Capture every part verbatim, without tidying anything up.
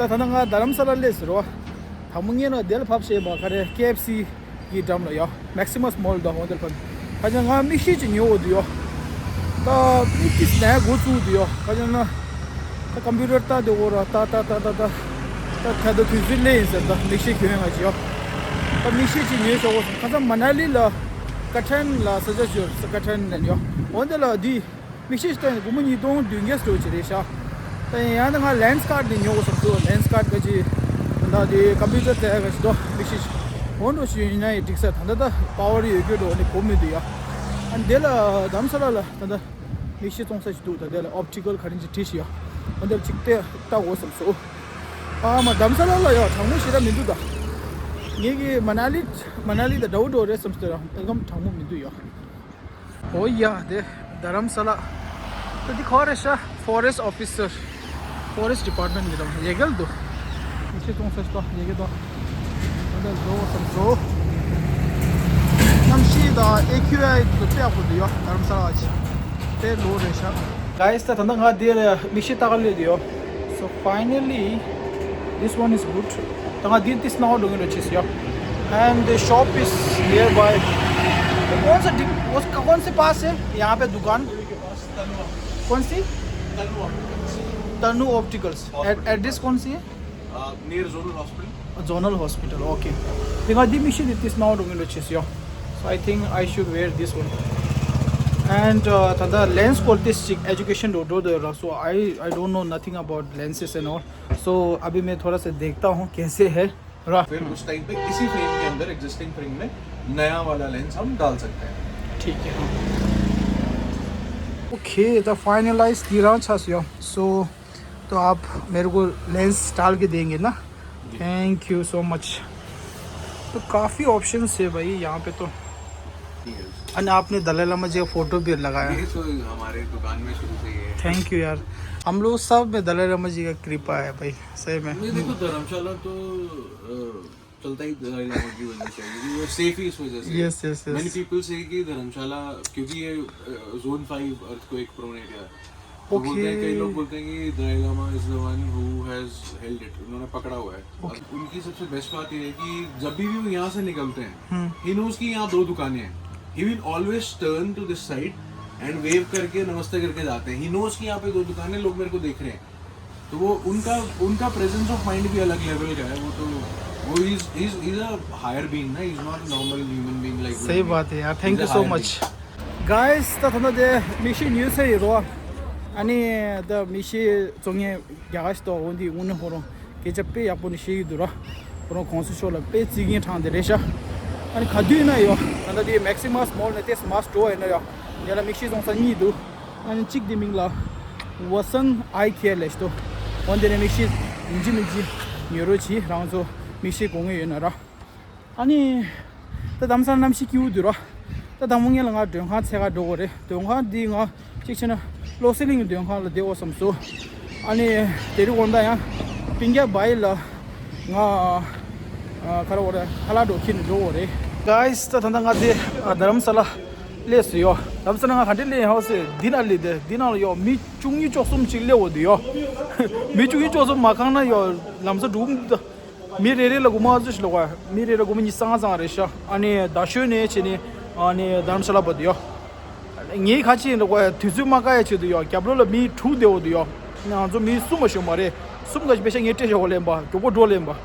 ད་ད་ནང་ང་རྡ་རམ་ས་ལ་སླེབས་ཟེར་བ། དང་པོ་ངས་ན་དེ་ལ་ཕབ་བྱས་པ་ག་རེ་ཀེ་ཨེཕ་སི་གི་འགྲམ་ལ་ཡོད། Maximus Mall དང་འོ་དེ་ལ་ཕབ། ཁ་ཅང་ང་མིག་ཤེལ་ཅིག་ཉོ་འོ་དུ་ཡོད། ད་མིག་ཏིས་ནས་འགོ་བཙུགས་དུ་ཡོད། ཁ་ཅང་ན་ད་ཀམ་པུ་ཏར་ལྟ་དེ་འོ་ར་ད་ད་ད་ད་ད་ད་ད་དུས་ཚོད་ལས་ཡིན་ཟེར། ད་མིག་ཤེལ་གྱོན་ཡོང་ང་ཅི་ཡོད། ད་མིག་ཤེལ་ཅིག་ཉོས་ཤོག་གོ། ཁ་ཅང་མ་ན་ལི་ལ་ཀ་ཐན་ལ་ས་ཆ་ཅིག་ཡོད། ཀ་ཐན་ལ་ཡོད། འོ་དེ་ལ་དེ། མིག་ཤེལ་ཞིག་བཏོན་ནས་སྒོར་མོ་ཉིས་སྟོང་བདུན་བརྒྱ་སྤྲོད་ཀྱི་རེད་ཤག་ད་ཡང་ན་ང་ལེན་སི་ཀར་དེ་ཉོ་དགོས་བསམ་སོང་། ལེན་སི་ཀར་ག་ཅི་ད་དེ་ཀམ་པུ་ཏར་དེ་ག་ཅི་དོ་མིག་ཤེལ་ཞིག་འོ་འགྲོ་ཞིག་ཡིན་ན་ཡི་འགྲིག་ས། ད་ད་ད་པ་ཝར་ཡོད་རྒྱུ་འགྲོ་ནི་གོ་མི་འདུག་ཡ། ཨ་ནི་དེ་ལ་དྷ་རམ་ས་ལ་ལ་ད་ད་མིག་ཤེལ་བཙོང་ས་ཞིག་འདུག་ད་དེ་ལ་ཨོབ་ཊི་ཀལ་ག་རེ་ཅིག་བྲིས་ཤིག་ཡ། འོ་འདི་ལ་ཅིག་བལྟས་ལྟ་དགོས་བསམ་སོང་། ཨ་མ་དྷ་རམ་ས་ལ་ལ་ཡ་གྲང་མོ་ཞེ་དྲག་མི་འདུག་ད་ངེད་ཀྱི་མ་ན་ལི་མ་ན་ལི་ད་འདྲ་བོ་འགྲོ་རེད་བསམ་སོང་། ཨེ་གམ་གྲང་མོ་མི་འདུག་ཡ། ཨོ་ཡ་དེ་རྡ་རམ་ས་ལ། ད་འདི་ག་རེ་ཤག་ཕོ་རེ་སི་ཊི་ཨོ་ཕི་སར། ཕོ་རེ་སི་ཊི་ཌི་པར་ཊི་མེན་ཊི་གི་རང་ཡ་གལ་འདུག་མིག་ཤེལ་བཙོང་ས་ཞིག་ཏོ་ཡ་གལ་འདུག་ད་ལྟ་བཟོ་བསམ་སོང་། གནམ་གཤིས་དང་ཨེ་ཀྱུ་ཨའི་དེ་ཚོ་དཔེ་ཡག་པོ་འདུག་ཡ། རྡ་རམ་ས་ལ་ཅིག་དཔེ་ལོ་རེད་ཤག Guys, ད་ད་ལྟ་ང་དེར་མིག་ཤེལ་ལྟ་ག་སླེབས་ཡོད། So finally, this one is good. ད་ང་འདི་ཏིས་སྣང་བ་འགྲོ་གི་འགྲོ་ཆེས་ཡོད། And the shop is nearby. कौन सा डि- उस- कौन से पास है यहाँ पे दुकान? कौन सी? तनु ऑप्टिकल्स। एड- एड्रेस कौन सी है? Uh, near zonal hospital. Zonal hospital, okay. དེ་ང་འདི་མིག་ཤེལ་འདི་ཏིས་སྣང་བ་འགྲོ་གི་འགྲོ་ཆེས་ཡོད། So I think I should wear this one. And uh, ད་ལྟ་ལེན་སི་སྐོར་ཏིས་ཅིག་ཨེ་ཇུ་ཀེ་ཤན་འགྲོ་འགྲོ་དེ་ར། So I I don't know nothing about lenses and all. So अभी मैं थोड़ा सा देखता हूँ कैसे है। रा- फिर उस टाइम पे इसी फ्रेम के अंदर, एग्जिस्टिंग फ्रेम में, नया वाला लेंस हम डाल सकते हैं। ठीक है, हाँ। ओके, ད་ཕའི་ནལ་ལའིཛ་དེ་རང་ཆགས་སོང་ཡ། So तो आप मेरे को लेंस डाल के देंगे ना? Thank you so much. तो काफ़ी ऑप्शंस है भाई यहाँ पे तो। अने आपने दलाई लामा जी का फोटो भी लगाया। ये तो हमारे दुकान में शुरू से ही है। थैंक यू यार, हम लोग सब में दलाई लामा जी का कृपा है भाई, सही में। नहीं, देखो, धर्मशाला तो अ, चलता ही दलाई लामा की वजह से है, क्योंकि वो सेफ ही इस वजह से है। Yes yes yes. Many people say कि धर्मशाला, क्योंकि ये zone five earthquake prone area है, तो बोलते हैं, कई लोग बोलते हैं कि Dalai Lama is the one who has held it, उन्होंने पकड़ा हुआ है। अब उनकी सबसे बेस्ट बात यह है कि जब भी वो यहाँ से निकलते हैं, ही नोज कि यहाँ दो दुकानें हैं। He will always turn to this side and wave करके, नमस्ते करके जाते हैं। ही नोज कि यहाँ पे दो दुकानें, लोग मेरे को देख रहे हैं। तो वो उनका उनका प्रेजेंस ऑफ माइंड भी अलग लेवल का है। वो तो वो he's he's he's a higher being ना, he's not a normal human being like सही बात है यार। Thank you so much. Guys, ད་ད་ད་དེ་མིག་ཤེལ་ཉོས་ཚར་ཡོད་རོ། ཨ་ནི་ད་མིག་ཤེལ་བཙོང་མཁན་རྒྱ་གར་ཞིག་འདུག་འོ་འདི་དངོས་གནས་ཁོ་རང་སྐད་ཆ་དཔེ་ཡག་པོ་ནས་བཤད་ཀྱི་འདུག་ར། ཁོ་རང་གོང་ས་མཆོག་ལ་དཔེ་བརྩི་མཁན་གྲངས་དེ་རེད་ཤག་ཨ་ནི་ག་དུས་ན་ཡོད། ད་ལྟ་དེ་མེག་སི་མཱས་མོལ་ནས་ཏེས་མཱས་འགྲོ་ཡིན་ན་ཡོད། དེ་ལ་མིག་ཤེལ་བཙོང་ས་གཉིས་འདུག་ཨ་ནི་གཅིག་དེ་མིང་ལ་ཝ་སན་ཨའི་ཁེར་ལབ་ཤག་འོ་དེ་ནས་མིག་ཤེལ་ཡིན་གཅིག་མིན་གཅིག་ཉོ་རོགས་གྱིས། རང་ཚོ་མིག་ཤེལ་དགོས་མཁན་ཡོད་ན་ར། ཨ་ནི། ད་དྷ་རམ་ས་ལ་གནམ་གཤིས་སྐྱིད་པོ་འདུག་ར། ད་དང་པོ་ངས་ལ་ང་མགྲོན་ཁང་འཚོལ་ག་འགྲོ་དགོས་རེད། མགྲོན་ཁང་འདི་ང་གཅིག་བྱས་ན་བློ་གསལ་གླིང་གི་མགྲོན་ཁང་ལ་བསྡད་འོ་བསམ་སོང་། ཨ་ནི་དེ་རིང་དགོང་དག་ཡང་སྤུན་ཀྱག་བྷ་ཡི་ལ་ང་ཨ་ག་རེ་འོ་རེད། ཁ་ལག་འགྲོ་ཁྱེར་ནས་འགྲོ་དགོས་རེད། གྷའིས། ད་ད་ལྟ་ང་དེ་ཨ་དྷ་རམ་ས་ལ་སླེབས་སོང་ཡོ། དྷ་རམ་ས་ལ་ང་ག་འདྲས་སླེབས་ཡིན་ཧ་ཟེར། འདི་ན་སླེབས་དེ་འདི་ནང་ལ་ཡོ་མི་བཅུ་གཉིས་བཅུ་གསུམ་ཅིག་སླེབས་འོ་དེ་ཡོ། མི་བཅུ་གཉིས་བཅུ་གསུམ་མ་ཁང་ན་ཡོ་ལམ་སང་འགྲོ་གི་མི་འདུག་མི་རེ་རེ་ལ་སྒོར་མོ་ཨ་ཙི་ཞིག་ལོག་པ། མི་རེ་རེ་སྒོར་མོ་ཉི་ཤུ་རྩ་ལྔ་ཙམ་རེད་ཤག་ཨ་ནི་རྡ་ཤོད་ནས་བྱས་ནས་ཨ་ནི་དྷ་རམ་ས་ལ་བར་དུ་ཡོ། ངས་ཁ་ཆེ་ལོག་པ་དུས་ཚོད་མ་བཀག་ཡ་ཆེད་དུ་ཡོ། རྒྱབ་ལོགས་ལ་མི་དྲུག་བསྡད་འོ་དུ་ཡོ། ང་ཚོ་མི་གསུམ་མ་ཞོན་པ་རེད། གསུམ་ག་ཞིག་པེ་ཤ་ངས་སྤྲད་བཞག་འོ་ལེན་པ། མགྱོགས་པོ་འགྲོ་ལེན་པ།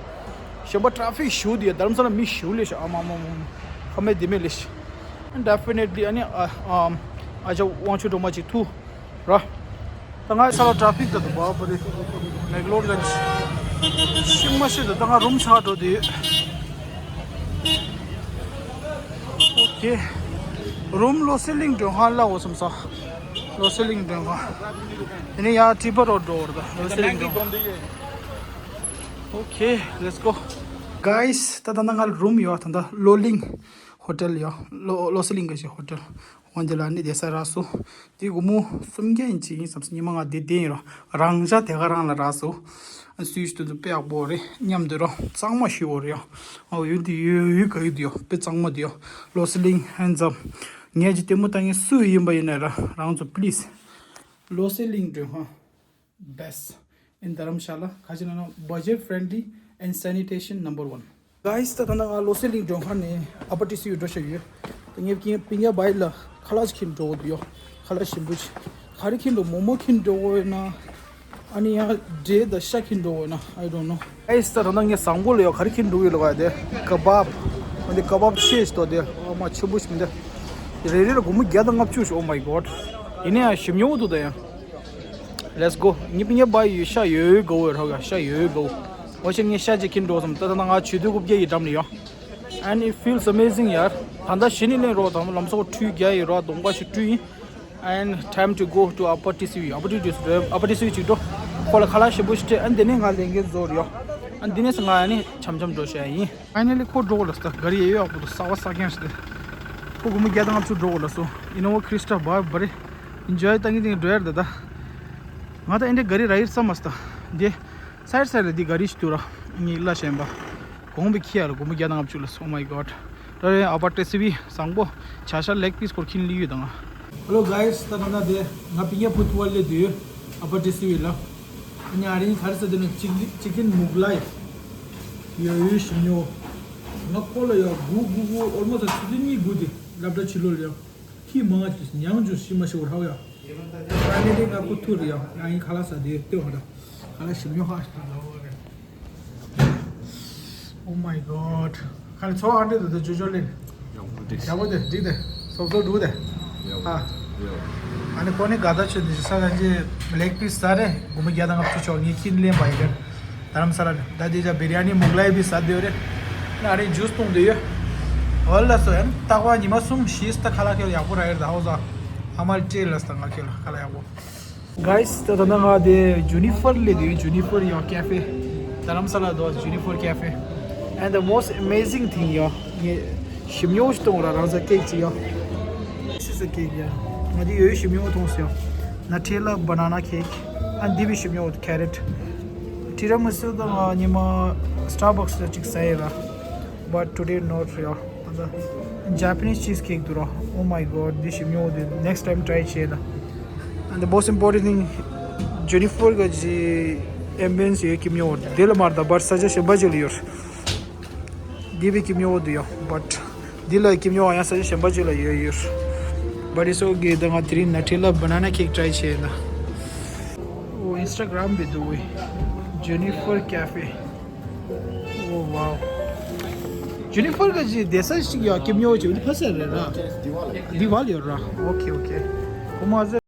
གཞན་པ་ཊ་ཕིག་ཞེ་པོ་འདུག་དྷ་རམ་ས་ལ་མི་ཞེ་པོ་སླེབས་ཤག་ཨ་མ་མ་མ་མ། ཁ་མེད་དེ་མེད་སླེབས་ཤག Definitely ཨ་ནི་ཨ་ཨ་ཨ་ཅག་དབང་ཕྱུག་སྒྲོལ་མ་ཅིག་ཐུག་ར། ད་ང་ས་ལ་ཊ་ཕིག་ད་དུ་བ་བ་རེད། མེག་ལོར་གན་ཤིང་མ་ཤི་ད་ད་ང་རུམ་ཆགས་འགྲོ་དུས། ཨོ་ཁེ། རུམ་བློ་གསལ་གླིང་མགྲོན་ཁང་ལ་འོ་སམ་ས། བློ་གསལ་གླིང་མགྲོན་ཁང་། དེ་ནས་ཡང་ཊི་པ་རོ་འགྲོ་བར་ད་བློ་གསལ་གླིང་མགྲོན་ཁང་། ཨོ་ཁེ། Let's go. Guys, ད་ད་ང་རུམ་ཡོད། ད་ད་བློ་གླིང་ཧོ་ཊེལ་ཡོད། བློ་བློ་གསལ་གླིང་གི་ཧོ་ཊེལ། འོན་ཏེ་ལ་ནི་བསྡད་ས་རག་སོང་། དེ་སྒོར་མོ་སུམ་བརྒྱ་ཡིན་ཅིག་ཡིན་བསམ་སོང་། ཉི་མ་ང་དེ་བསྡད་ཡིན་རོ། རང་འཇགས་དེ་ག་རང་ལ་རག་སོང་། སུས་ཏུ་དུ་དཔེ་ཡག་པོ་རེད་སྙམ་དུ་རོ། གཙང་མ་ཞིག་འོ་རེད་ཡ། ཨ་ཡོད་དེ་ཡོད་ཡོད་ག་ཡོད་དེ་ཡོད་དཔེ་གཙང་མ་དེ་ཡོད། བློ་གསལ་གླིང་ཧན་ཛམ། ངས་ཀྱི་ལྟད་མོ་ལྟ་མཁན་སུ་ཡིན་པ་ཡིན་ན་ར་རང་ཚོ་པི་ལིས། བློ་གསལ་གླིང་མགྲོན་ཁང་། Best. in Dharamshala, Khajinana, budget friendly and sanitation number one. Guys, ད་ད་ནང་ང་བློ་གསལ་གླིང་མགྲོན་ཁང་ནས་ཨ་པ་ཏི་སི་ཝི་འགྲོ་བཞག་ཡོད། ད་ངས་པིང་ཡ་པིང་ཡ་བྷའི་ལ་ཁ་ལག་ཅིག་འཁྱེར་འགྲོ་དགོས་འདུག་ཡོ། ཁ་ལག་ཞིམ་པོ་ཅིག་ག་རེ་འཁྱེར་འགྲོ། མོག་མོག་འཁྱེར་འགྲོ་དགོས་ཡོད་ན། ཨ་ནི་ཡང་འབྲས་དང་ཤ་འཁྱེར་འགྲོ་དགོས་ཡོད་ན། I don't know. Guys, ད་ད་ནང་ངས་བཟང་པོ་ལ་ཡོ་ག་རེ་འཁྱེར་འགྲོ་གི་ཡོད་ལབ་པ་དེ་ཀ་བབ། འདི་ཀ་བབ་ཆེ་ཞིག་འདུག་དེ། ཨོ་མ་ཆེན་པོ་ཞིག་འདི། རེ་རེ་ལ་སྒོར་མོ་བརྒྱ་དང་ལྔ་བཅུ་ཞིག Oh my god. ཡིན་ན་ཡང་ཞིམ་ཉོ་འདུག་ད་ཡང་། Let's go. ངའི་པིང་ཡ་བྷའི་ཡོད། ཤ་ཡོད་དགའ་བོ་ཡོད་རོགས། ཤ་ཡོད་དགའ་བོ། འོ་ཅེ་ངས་ཤ་ཅིག་འཁྱེར་འགྲོ་བསམ། ད་ད་ང་ཆུ་ཚོད་དགུ་བརྒྱ་ཡི་འགྲམ་ནས་ཡོང་། And it feels amazing ཡར། ད་ལྟ་གཞི་ནས་ལེན་རོགས་དང་ལམ་སང་ཁྲུས་རྒྱག་ཡི་རོགས། གདོང་པ་ཞིག་བཀྲུས་ཡིན། And time to go to Upper T C V. Upper T C V འགྲོ། Upper T C V ཅིག་འགྲོ། ཁོ་ལ་ཁ་ལག་ཞིམ་པོ་ཞིག་སྤྲད། ཨ་འདི་ནས་ང་ལས་འགན་བཟོ་རེད་ཡོ། ཨ་འདི་ནས་ང་ཡ་ནི་འཆམ་འཆམ་འགྲོ་བྱས་ཡིན། Finally ཁོ་འགྲོ་གོ་ལ་སྟ། ག་རི་ཡེ་ཡོ་ཨ་པོ་དུ་གསར་པ་གསར་རྐྱང་ཞིག་སྟེ། ཁོ་སྒོར་མོ་བརྒྱ་དང་ལྔ་བཅུ་འགྲོ་གོ་ལ་སོ། Innova Krista བ་བ་རེ། Enjoy ད་ངི་དེ་འགྲོ་ཡར་ད་ད། ང་ད་ཨེ་འདྲའི་ག་རི་ར་ཡིར་བསམ་མ་སྟ། འདི། སའིར་སའིར་ལ་འདི་ག་རི་ཞིག་འདུག་ར། ངི་ལ་ཞེན་པ། གོང་བི་ཁྱི་ཡ་ལ་སྒོར་མོ་བརྒྱ་དང་ལྔ་བཅུ་ལ་སོ། Oh my god. ད་རེ་ཨ་པ་ཏི་སི་ཝི་བཟང་པོ། བྱ་ཤ་ལེག་པིས་སྐོར་ཁྱིན་ལི་ཡུ་དང་། Hello guys, ད་ད་ད་དེ་ང་པིང་ཡ་ཕུ་ཐུ་བ་ལེ་དུ་ཨ་པ་ཏི་སི་ཝི་ལ། ཉ་རིང་གར་ས་དེ་ནི་ཅིག་ཅིག་ཅིག་ཅིག་མུག་ལའི་ཡོ་ཡོ་ཞིམ་ཉོ། ང་ཁོ་ལ་ཡོ་གུ་གུ་གུ་ཨོལ་མོ་ས་ཆུ་ཚོད་གཉིས་དགུ་དེ་ལབ་འདྲ་ཕྱི་ལོ་ལ་ཡོ། ཁྱི་མང་ང་ཅུས་ཉང་ཅུས་ཤི་མ་ཤི་བར་ཧའོ་ཡ། ཨ་ནི་དེ་ང་ཁོ་ཐུར་ཡོ་ཡང་ཡིན་ཁ་ལག་ས་དེ་ལྟོས་ཧ་ད། ཁ་ལག་ཞིམ་ཉོ་ཧ། Oh my god. ཁ་ལག་ཚོ་ཨ་འདྲེ་དུ་དུ་ཅོ་ཅོ་ལེན། ཡག་པོ་འདུག་ཡག་པོ་དེ་འགྲིག་དེ། སོབ་སོབ་འདུག་དེ། ཡག་པོ། ཨ་ནི་ཁོ་ནི་ག་ད་ཆོད་དེ་ས་ག་ཅི་ལེག་པིས་ཟ་རེ་སྒོར་མོ་བརྒྱ་དང་ལྔ་བཅུ་ཆོག་ངས་ཁྱིན་ལེན་པ་ཡིན་རེད། དྷ་རམ་ས་ལ་ནས་ད་དེ་ཅག་བི་རི་ཡ་ནི་མུག་ལའི་བི་ཟ་དེ་རེད། ན་རེ་ཇུས་བཏུང་དེ་ཡོད། འོ་ལ་སོ་ཡན་རྟག་པ་ཉི་མ་གསུམ་བཞི་སྟ་ཁ་ལག་ཁེལ་ཡག་པོ་ར་ཡེར་ད་ཧོ་ཟ། ཧ་མ་ལ་ཊེ་ལ་སྟ་ང་ཁེལ་ཁ་ལག་ཡག་པོ། Guys, ད་ད་ང་དེ་ཇུ་ནི་ཕར་ལེ་དེ་ཇུ་ནི་ཕར་ཡོ་ཀེ་ཧྥེ། དྷ་རམ་ས་ལ་དོ་ཇུ་ནི་ཕར་ཀེ་ཧྥེ། And the most amazing thing ཡོ། ངས་ཞིམ་ཉོ་ཞིག་གཏོང་ར་རང་ས་ཀེག་ཅིག་ཡོ། ཤི་ས་ཀེག་ཡ། ང་དེ་ཡོ་ཡོ་ཞིམ་ཉོ་གཏོང་སོ་ཡོ། ནུ་ཊེ་ལ་བ་ན་ན་ཀེག་ཨ་འདི་བི་ཞིམ་ཉོ་ཀེ་རེཊ། ཊི་ར་མི་སུ་དང་ང་ཉི་མ་སི་ཊར་བག་སི་ལ་ཅིག་ཟ་ཡི་ར། But today not ཡོ། ད་ད་Japanese cheesecake འདུག་ར། Oh my god, འདི་ཞིམ་ཉོ་འདི་next time try བྱེད་ད། And the most important thing, ཇུ་ནི་ཕར་གི་ཇི་ཨེམ་བི་ཡན་སི་ཡོད་ཀྱི་མྱོང་འདི་ལ་མར་ད་བར་ས་ཆ་གཞན་པ་ཅིག་ལ་ཡོད། འདི་བི་ཀྱི་མྱོང་འདི་ཡོད། But འདི་ལ་ཀྱི་མྱོང་ཡང་ས་ཆ་གཞན་པ་ཅིག་ལ་ཡོད་ཡོད། But it's okay. ད་ང་དེ་རིང་ནུ་ཊེ་ལ་བ་ན་ན་ཀེག་ཊ་རའི་བྱེད་ད། Oh, Instagram བི་འདུག་བི། ཇུ་ནི་ཕར་ཀེ་ཧྥེ། Oh wow. ཇུ་ནི་ཕར་གི་ཇི་བསྡད་ས་ཞིག་ཡོད་ཀྱི་མྱོང་ཅིག་འདི་ཕ་ས་རེད་ར། འདི་བ་ལ་ཡོད་ར། Okay, okay. ཁོ་མ་ཟེར།